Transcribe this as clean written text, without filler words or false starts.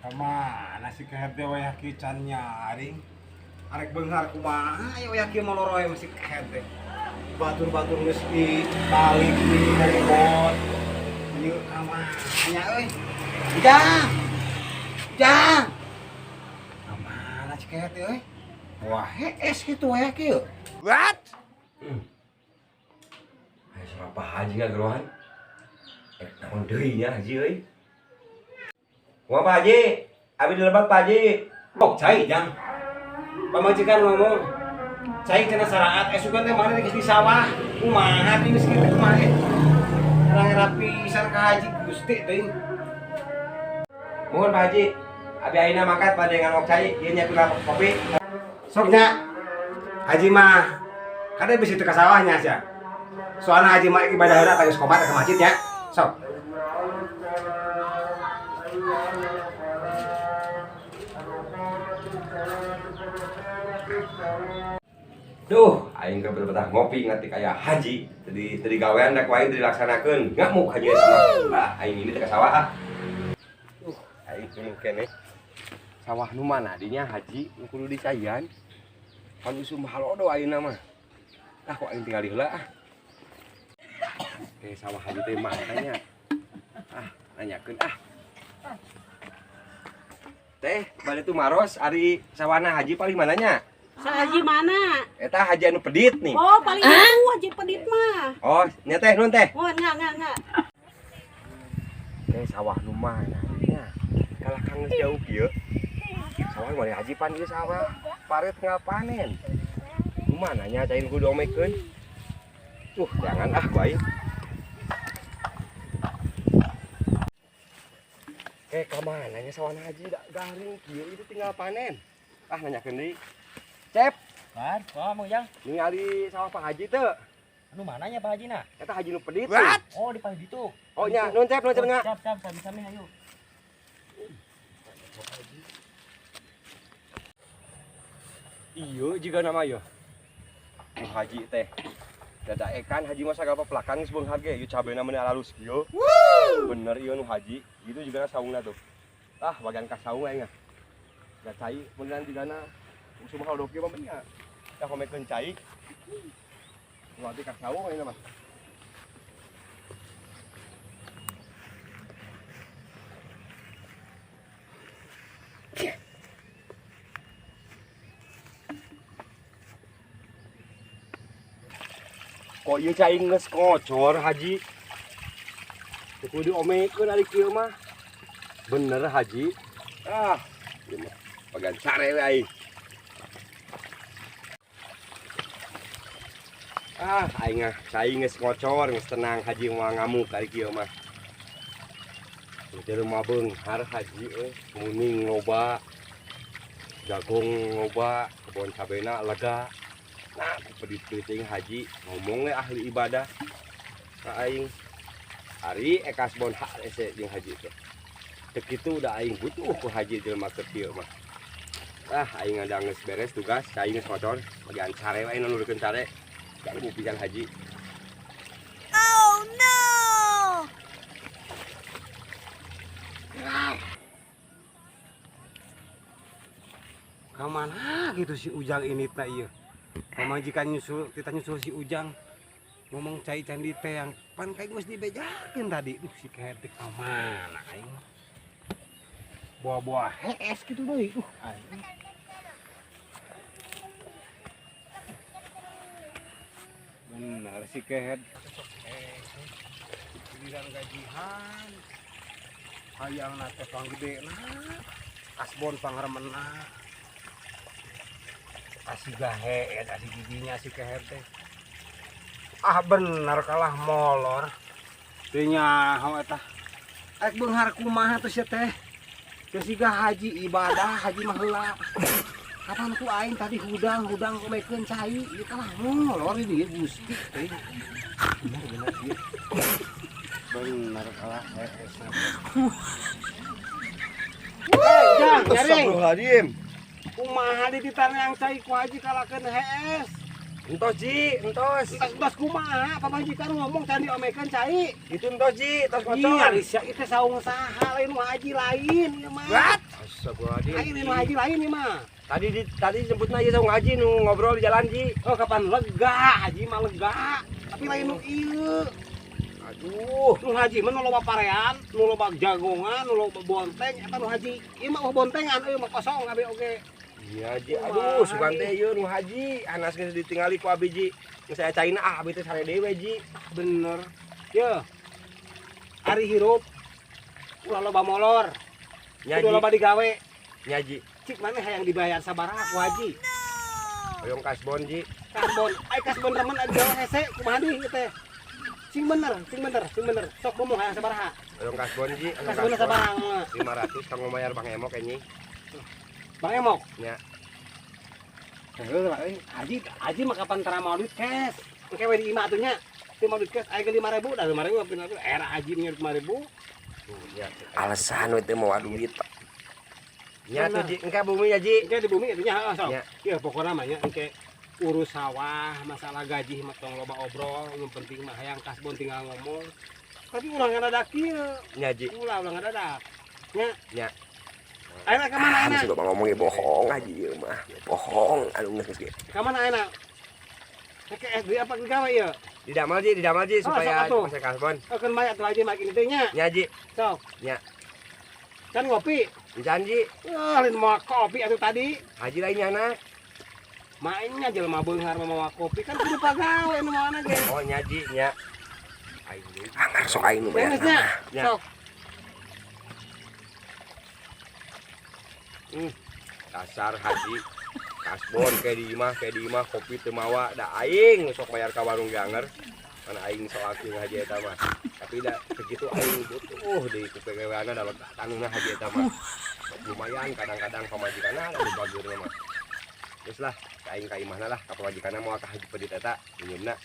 Kamana si kehed teh wayah kieu can nyaring. Arek beunghar kumaha aya wayah kieu moloroe mah si kehed teh. Batur-batur geus di balik di kebon. Ieu kamana nya euy. Ujang. Ujang. Kamana si kehed teh euy? Wah hees kitu wayah kieu. What? Ayo siapa haji ngagerohan? Naon deui nya haji euy? Kumaha Pak Haji? Abi dilebat Pak Haji. Oh, cai jang. Pamajikan ngomong. Cai cenah saraat esukan teh mana geus di sawah. Kumaha teh geus kitu kumaha eh. Era-era pisan ka haji Gusti teuing. Mohon Pak Haji. Abi ayeuna mangkat pada nganok cai, ieu nyiapin kopi. Sok nya. Haji mah kada bisa teu ka sawahnya sia. Soalna haji mah ibadah heula geus komat ka masjid nya. Sok. Duh, aing keur betah ngopi ngerti kaya haji. Tadi gawean rek wae dilaksanakeun. Ngamuk haji eta mah. Ah, aing ini teh ka sawah ah. Aing kudu keneh. Sawah nu mana dinya haji nu kudu dicaian. Pan usum halodo ayeuna mah. Ah kok aing tinggal heula ah. Sawah haji teh mana nya? Ah, nanyakeun ah. Teh, bade tumaros ari sawana haji paling mananya? Sa haji mana? Eta haji anu pedit nih. Oh, paling itu haji pedit mah. Oh, nya teh nun teh. Oh, enggak. Teh sawah nu mana nya? Kalah kang geus jauh kieu. Sawah mah haji pan ieu sawah. Paret tinggal panen. Nu mana nya cai nu kudu omekeun? Jangan ah bae. Ka mana nya sawah haji da garing kieu itu tinggal panen. Ah nanyakeun deui. Cep. Pan, kumaha Mang Ujang? Ningali sawah Pak Haji teu. Anu mananya Pak Haji na? Eta haji nu pedit. What? Oh, di Pak Haji tuh. Oh nya, nuhun Cep, nuhun Cep nya. Siap, siap, sami-sami ayo. Iya juga nama ya. Nu haji teh. Dada ekan haji mah sagala pepelakan geus beunghar ge, ieu cabena meuni alus kieu. Bener ieu nu haji, gitu juga saungna tuh. Ah, bagian ka saung aing ah. Da cai beneran jigana usum halodo kieu mah nya. Da komekeun cai. Berarti ka saung aing mah. Kok ieu cai geus kocor haji. Teu kudu diomekeun ari kieu mah. Bener haji. Ah, ieu mah bagian sare we aing. Ah, aing ah, cai geus kocor, geus tenang haji moal ngamuk ari kieu mah. Teu mah beunghar haji euy, muning loba. Jagung loba, kebon cabena lega. Nah, pedit-pediting haji ngomong we ahli ibadah ka aing. Ari ekas bon hak ese jeung haji teh. Teu kitu da aing butuh ku haji jelema keur kieu mah. Ah, aing ada geus beres tugas, aing geus kocor, bagian sare we aing nulurkeun sare. Ganggu pisan haji. Oh no. Kamana gitu si Ujang ini teh ieu. Pamajikan nyusul, kita nyusul si Ujang ngomong cai candi teh yang pan kayak geus dibejakeun tadi. Duh si kehed teh kamana aing. Buah-buah hees kitu deui. Aing. Bener si kehed. Giliran gajihan. Hayangna teh panggedena. Kasbon pangremena. Asih gahe, asih giginya si kehed teh. Ah bener kalah molor. Teu nyaho eta. Arek beunghar kumaha teh sia teh? Teu siga haji ibadah, haji mah heula. Kapan ku aing tadi hudang-hudang komekeun cai, ieu kalah molor ini Gusti teh. Bener bener ieu. Bener kalah hees. Hei, Jang, nyaring. Astagfirullahaladzim. Kumaha di yang cai ku haji kalakeun hees. Entos ji, entos. Entos kumaha, pamajikan ngomong can diomekeun cai. Itu entos ji, entos kocor. Iya, sia itu saung saha lain nu haji lain ieu mah. What? Astagfirullahaladzim. Lain nu haji lain ieu mah. Tadi jemputna ieu saung haji nu ngobrol di jalan, Ji. Oh, kapan lega, haji mah lega. Tapi lain nu ieu. Aduh, Nu haji mah nu loba parean, nu loba jagongan, nu loba bonteng eta nu haji. Ieu mah euweuh bontengan, euy mah kosong kabeh oge. Iya, Ji. Aduh, sugan teh ieu nu haji. Anas geus ditingali ku abi, Ji. Geus aya caina ah abi teh sare dewe, Ji. Bener. Ye. Ari hirup ulah loba molor, Nya, kudu Ji. loba digawe. Nya, Ji. Cik maneh hayang dibayar sabaraha ku haji? Hoyong kasbon, Ji. Kasbon, ai kasbon remen ari digawe hese kumaha deui ieu teh? Sing bener, sing bener, sing bener. Sok ngomong hayang sabaraha? Hoyong kasbon, Ji. Hoyong Kasbon sabaraha ngomongna? 500 kanggo mayar Bang Emok anjing. Bang Emok. Nya. Heuh lah euy, haji haji mah kapan tara mawa duit cash. Engke we di imah atuh nya. Teu mawa duit cash aya ge 5000, da 5000 apa era haji nya 5000. Tuh, nya. Alasan we teu mawa duit. Nya tuh, Ji. Engke bumi ya, Ji. Engke di bumi atuh nya heeh sok. Nya. Ya pokona mah nya engke urus sawah, masalah gaji mah tong loba obrol, nu penting mah hayang kasbon tinggal ngomong. Tapi ulah ngadadak kieu. Nya, Ji. Ulah ulah ngadadak. Nya. Nya. Ayeuna ka mana Ah, ayeuna? mesti loba ngomong ge bohong haji ieu mah. Bohong anu geus geus ge. Ka mana ayeuna? Engke SD apa gawe ieu? Didamel, Ji, didamel, Ji Oh, supaya sok atuh. masih kasbon. Oh, keun bae atuh haji mah gini teh nya. Nya, Ji. Sok. Nya. Kan ngopi. Encan, Ji. Wah, lain mawa kopi atuh tadi. Haji lain nyana. Mainnya jelema beunghar mah mawa kopi kan kudu pagawe nu mawana ge. Oh, nya, Ji, nya. Aing deui. Anggar sok aing nu bayar. Beres nya. Nya. Sok. Dasar haji kasbon kayak di imah kopi teu mawa da aing sok bayar ka warung ganger. Mana aing soal kieu haji eta mah. Tapi da segitu aing butuh deui ku pegaweana da lega taneuhna haji eta mah. Sok lumayan kadang-kadang pamajikanna da bageurna mah. Geus lah, ka aing ka imahna lah ka pamajikanna moal ka haji pedit eta minumna.